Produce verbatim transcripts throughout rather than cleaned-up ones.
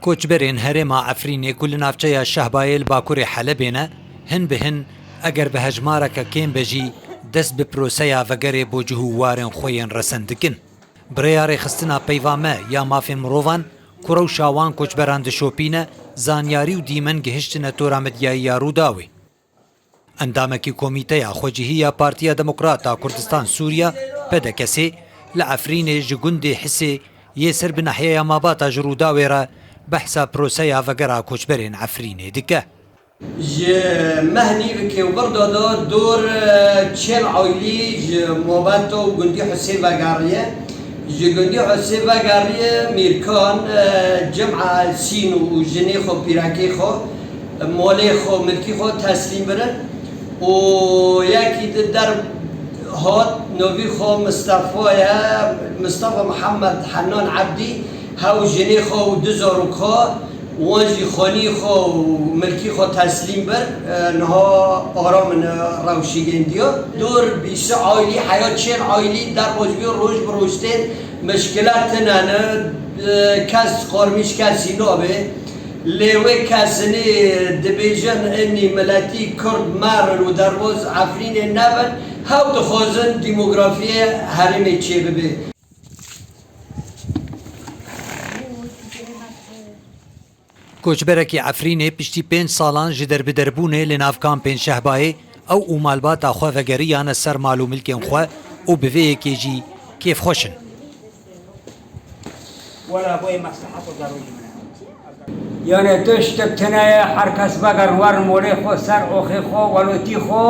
Koçberên herêma Efrînê ku li navçeya Şehbayê li bakurê Helebê ne, hin bi hin, eger bi hejmareke kêm be jî, dest bi proseya vegerê bo cih û warên xwe yên resen dikin. Bi rêya rêxistina Peyva Me ya Mafên Mirovan ku rewşa wan koçberan dişopîne, zanyarî û dîmen gihiştine tora medyayî ya Rûdawê. Endamekî Komîteya Xwecihî ya Partiya Demokrat a Kurdistan Sûriya, P D K S'ê, li Efrînê ji gundê Hisê yê ser bi nahyeya Mabata ji Rûdawê re behsa proseya vegera koçberên Efrînê dike. Ji meh nîvikê û vir de dor, e, çil aîlî ji Mabata û gundî Hisê vegeriye. Ji gundî Hisê vegeriye Mîrkan, e, Cima Sîn û jinê xwe, pîrekê xwe, molê xwe, milkî xwe teslîm birin. Û yekî di der hat, novî xwe Mistefa ye, Mistefa Mihemed Henan Ebdî, hew jinê xwe û du zarok xwe, wan jî xanî xwe û milkî xwe teslîm bir, e, niha aram in, e, rewşî gêndiya. Dor bîst aîlî heya, çil aîlî derbas bî, roj bi roj tên, mişkilat tine ne, e, kes qarmîş kesî nabe. Lê wê kesinî dibêjin, enî miletî Kurd merin û derbaz Efrînê nebin, hew dixwazin demografiyê herêmê çêbibe. Koçberekî Efrînê piştî pênc salan ji derbiderbûnê li nav kampên Şehbayê, ew û malbata xwe vegeriyane ser mal û milkên xwe û bi vê yekê jî kêfxweş in. Wela boyê mesleheta zarokê min e. Yani tiştek tune ye, her kes vegerin werin molê xwe, ser oxê xwe, welotî xwe,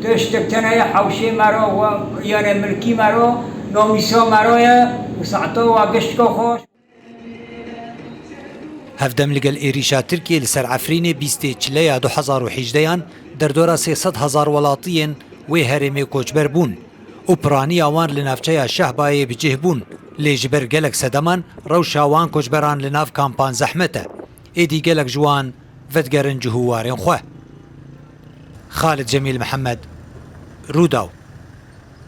tiştek tune ye, hewşê me re, we-, yani milkî me re, namîsa me re ye û saeta we giştka xwe. Hevdem li gel êrîşa Tirkiyê li ser Efrînê bîstê çileya du hezar û hejdeyan derdora sê sed hezar welatiyên wê herêmê koçber bûn û piraniya wan li navçeya Şehbayê bi cih bûn, lê ji ber gelek sedeman rewşa wan koçberan li nav kampan zehmet e. Êdî gelek ji wan vedigerin cih û warên xwe. Xalid Cemîl Mihemed, Rûdaw.